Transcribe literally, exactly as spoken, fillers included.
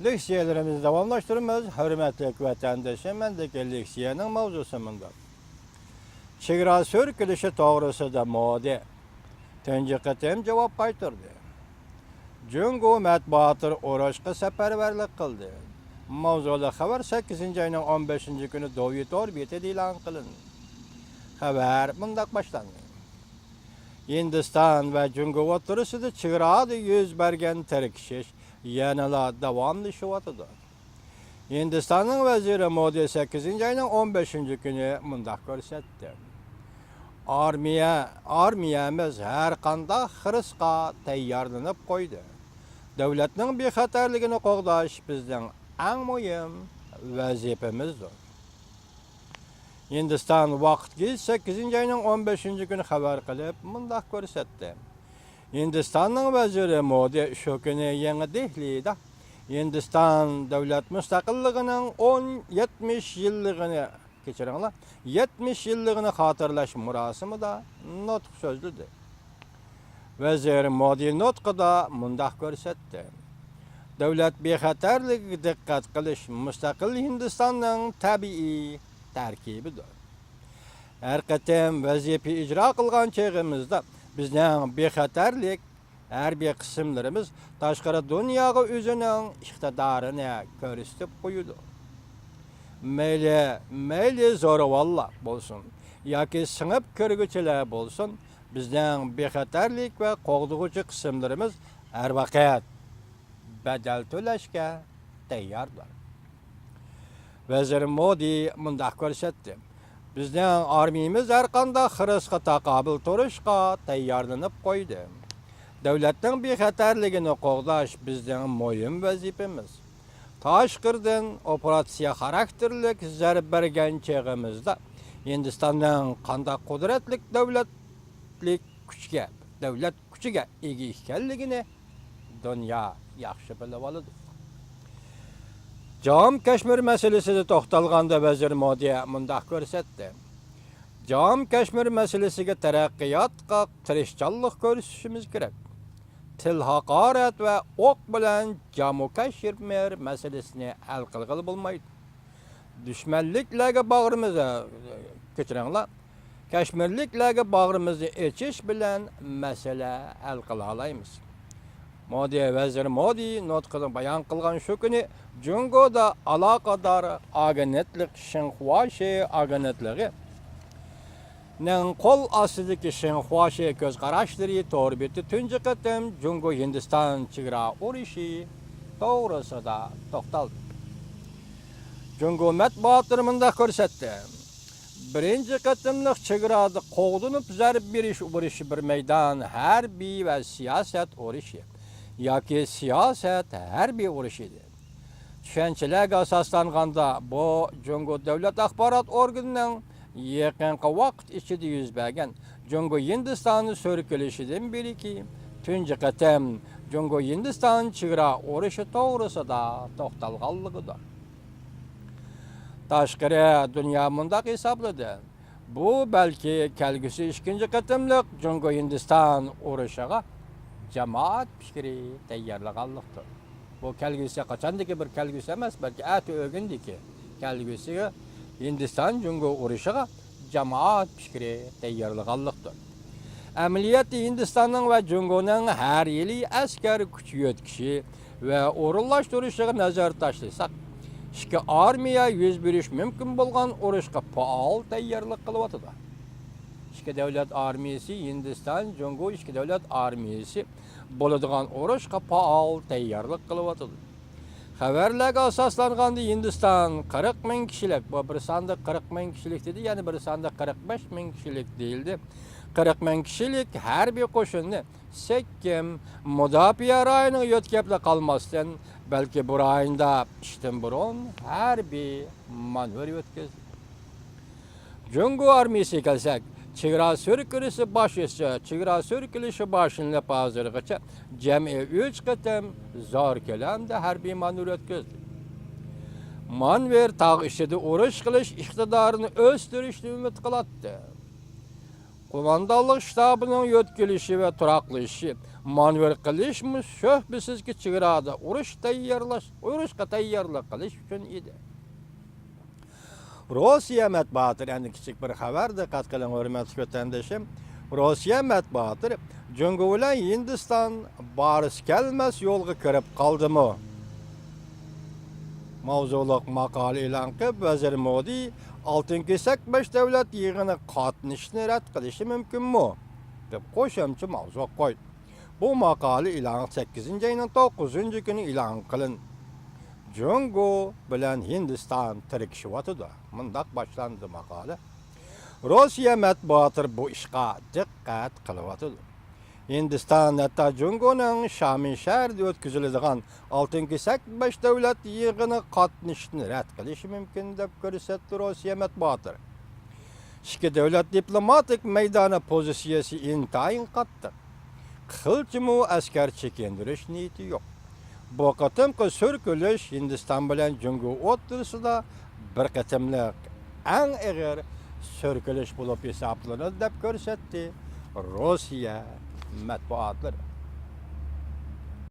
لېكسىيەلىرىمىزنى داۋاملاشتۇرىمىز. ھۆرمەتلىك ۋەتەندىشىم، مەندىكى لېكسىيەنىڭ ماۋزۇسى مۇنداق. چېگرا سۈركىلىشى توغرىسىدا مودى تۇنجى قېتىم جاۋاب قايتۇردى. جۇڭگو مەتبۇئاتى ئۇرۇشقا سەپەرۋەرلىك قىلدى. ماۋزۇلۇق خەۋەر سەككىزىنچى ئاينىڭ ئون بەشىنچى كۈنى دوۋيى تور بېتىدە ئېلان قىلىندى. خەۋەر مۇنداق باشلاندى. ھىندىستان ۋە جۇڭگو ئوتتۇرىسىدا چېگرادا يۈز بەرگەن تىركىشىش يەنىلا داۋاملىشىۋاتىدۇ. ھىندىستاننىڭ ۋەزىرى مودى سەككىزىنچى ئاينىڭ ئون بەشىنچى كۈنى مۇنداق كۆرسەتتى. ئارمىيە، ئارمىيەمىز ھەر قانداق خىرىسقا تەييارلىنىپ قويدى. دۆلەتنىڭ بىخەتەرلىكىنى قوغداش بىزنىڭ ئەڭ مۇھىم ۋەزىپىمىزدۇر. ھىندىستان ۋاقىت گېزىتى سەككىزىنچى ئاينىڭ ئون بەشىنچى كۈنى خەۋەر قىلىپ، مۇنداق كۆرسەتتى. ھىندىستاننىڭ ۋەزىرى مودى شۇ كۈنى يېڭى دېھلىدا ھىندىستان دۆلەت مۇستەقىللىقىنىڭ ئون، يەتمىش يىللىقىنى، كەچۈرۈڭلار، يەتمىش يىللىقىنى خاتىرىلەش مۇراسىمىدا نۇتۇق سۆزلىدى. ۋەزىر مودى نۇتقىدا مۇنداق كۆرسەتتى: دۆلەت بىخەتەرلىكىگە دىققەت قىلىش مۇستەقىل ھىندىستاننىڭ تەبىئىي تەركىبىدۇر. ھەر قېتىم ۋەزىپە ئىجرا قىلغان چېغىمىزدا بىزنىڭ بىخەتەرلىك ھەربىي قىسىملىرىمىز تاشقىرى دۇنياغا ئۆزىنىڭ ئىقتىدارىنى كۆرسىتىپ قويىدۇ. مەيلى، مەيلى زورىۋاللار بولسۇن ياكى سىڭىپ كىرگۈچىلەر بولسۇن، بىزنىڭ بىخەتەرلىك ۋە قوغدىغۇچى قىسىملىرىمىز ھەر ۋاقىت بەدەل تۆلەشكە تەيياردۇر. ۋەزىر مودى مۇنداق كۆرسەتتى: بىزنىڭ ئارمىيىمىز ھەر قانداق خىرىسقا تاقابىل تۇرۇشقا تەييارلىنىپ قويدى. دۆلەتنىڭ بىخەتەرلىكىنى قوغداش بىزنىڭ مۇھىم ۋەزىپىمىز. تاشقىرىدىن ئوپېراتسىيە خاراكتېرلىك زەربە بەرگەن چېغىمىزدا ھىندىستاننىڭ قانداق قۇدرەتلىك دۆلەتلىك كۈچكە، دۆلەت كۈچىگە ئىگە ئىكەنلىكىنى دۇنيا ياخشى بىلىۋالىدۇ. جامۇ كەشمىر مەسىلىسىدە توختالغاندا ۋەزىر مودى مۇنداق كۆرسەتتى: جامۇ كەشمىر مەسىلىسىگە تەرەققىياتقا تىرىشچانلىق كۆرسىتىشىمىز كېرەك. تىل ھاقارەت ۋە ئوق بىلەن جامۇ كەشمىر مەسىلىسىنى ھەل قىلغىلى بولمايدۇ. دۈشمەنلىكلەرگە باغرىمىزنى، كەچۈرۈڭلار، كەشمىرلىكلەرگە باغرىمىزنى ئېچىش بىلەن مەسىلە ھەل قىلالايمىز. مودى، ۋەزىر مودى نۇتقىدا بايان قىلغان شۇ كۈنى جۇڭگودا ئالاقىدار ئاگېنتلىق شىنخۇاشى ئاگېنتلىقى نىڭ قول ئاستىدىكى شىنخۇاشى كۆز قاراشلىرى تور بېتى تۇنجى قېتىم جۇڭگو ھىندىستان چېگرا ئۇرۇشى توغرىسىدا توختالدى. جۇڭگو مەتبۇئاتلىرى مۇنداق كۆرسەتتى: بىرىنچى قېتىملىق چېگرادا قوغدىنىپ زەربە بېرىش ئۇرۇشى بىر مەيدان ھەربىي ۋە سىياسەت ئۇرۇشى ياكى سىياسەت ھەربىي ئۇرۇشى ئىدى. چۈشەنچىلەرگە ئاساسلانغاندا، بۇ جۇڭگو دۆلەت ئاخبارات ئورگىنىنىڭ يېقىنقى ۋاقىت ئىچىدە يۈز بەرگەن جۇڭگو ھىندىستان سۈركىلىشىدىن بېرىكى تۇنجى قېتىم جۇڭگو ھىندىستان چېگرا ئۇرۇشى توغرىسىدا توختالغانلىقىدۇر. تاشقىرى دۇنيا مۇنداق ھېسابلىدى: بۇ بەلكى كەلگۈسى ئىككىنچى قېتىملىق جۇڭگو ھىندىستان ئۇرۇشىغا جامائەت پىكرى تەييارلىغانلىقتۇر. بۇ كەلگۈسى، قاچاندىكى بىر كەلگۈسى ئەمەس، بەلكى ئەتە ئۆگۈندىكى كەلگۈسىگە ھىندىستان جۇڭگو ئۇرۇشىغا جامائەت پىكرى تەييارلىغانلىقتۇر. ئەمەلىيەتتە ھىندىستاننىڭ ۋە جۇڭگونىڭ ھەر يىلى ئەسكەر كۈچ يۆتكىشى ۋە ئورۇنلاشتۇرۇشىغا نەزەر تاشلىساق، ئىككى ئارمىيە يۈز بېرىش مۇمكىن بولغان ئۇرۇشقا پائال تەييارلىق قىلىۋاتىدۇ. ئىككى دۆلەت ئارمىيىسى، ھىندىستان، جۇڭگو ئىككى دۆلەت ئارمىيىسى بولىدىغان ئۇرۇشقا پائال تەييارلىق قىلىۋاتىدۇ. خەۋەرلەرگە ئاساسلانغاندا، ھىندىستان قىرىق مىڭ كىشىلىك، بۇ بىر ساندا قىرىق مىڭ كىشىلىك دېدى، يەنە بىر ساندا قىرىق بەش مىڭ كىشىلىك دېيىلدى. قىرىق مىڭ كىشىلىك ھەربىي قوشۇننى سەككىم مۇداپىئە رايونىغا يۆتكەپلا قالماستىن، بەلكى بۇ رايوندا ئىشتىن بۇرۇن ھەربىي مانېۋىر ئۆتكۈزدى. جۇڭگو ئارمىيىسىگە كەلسەك، چېگرا سۈركىلىشى باش-، چېگرا سۈركىلىشى باشلىنىپ ھازىرغىچە جەمئىي ئۈچ قېتىم زور كۆلەمدە ھەربىي مانېۋىر ئۆتكۈزدى. مانېۋىر تاغ ئىچىدە ئۇرۇش قىلىش ئىقتىدارىنى ئۆستۈرۈشنى ئۈمىد قىلاتتى. قوماندانلىق شتابىنىڭ يۆتكىلىشى ۋە تۇراقلىشىشى، مانېۋىر قىلىشمۇ شۈبھىسىزكى چېگرادا ئۇرۇش تەييارلاش، ئۇرۇشقا تەييارلىق قىلىش ئۈچۈن ئىدى. روسىيە مەتبۇئاتى، ئەمدى كىچىك بىر خەۋەر، دىققەت قىلىڭ، ھۆرمەتلىك ۋەتەندىشىم. روسىيە مەتبۇئاتى، جۇڭگو بىلەن ھىندىستان بارسا كەلمەس يولغا كىرىپ قالدىمۇ؟ ماۋزۇلۇق ماقالە ئېلان قىلىپ، ۋەزىر مودى ئالتۇن كېسەك بەش دۆلەت يىغىنىغا قاتنىشىشنى رەت قىلىشى مۇمكىنمۇ؟ دەپ قوشۇمچە ماۋزۇ قويدى. بۇ ماقالە ئېلان سەككىزىنچى ئاينىڭ توققۇزىنچى كۈنى ئېلان قىلىندى. جۇڭگو بىلەن ھىندىستان تىركىشىۋاتىدۇ. مۇنداق باشلاندى ماقالە. روسىيە مەتبۇئاتى بۇ ئىشقا دىققەت قىلىۋاتىدۇ. ھىندىستان ھەتتا جۇڭگونىڭ شامى شەھىرىدە ئۆتكۈزۈلىدىغان ئالتۇن كېسەك بەش دۆلەت يىغىنىغا قاتنىشىشنى رەت قىلىشى مۇمكىن، دەپ كۆرسەتتى روسىيە مەتبۇئاتى. ئىككى دۆلەت دىپلوماتىك مەيدانى پوزىتسىيەسى ئىنتايىن قاتتىق. قىلچىمۇ ئەسكەر چېكىندۈرۈش نىيىتى يوق. بۇ قېتىمقى سۈركىلىش ھىندىستان بىلەن جۇڭگو ئوتتۇرىسىدا بىر قېتىملىق ئەڭ ئېغىر سۈركىلىش بولۇپ ھېسابلىنىدۇ، دەپ كۆرسەتتى روسىيە مەتبۇئاتلىرى.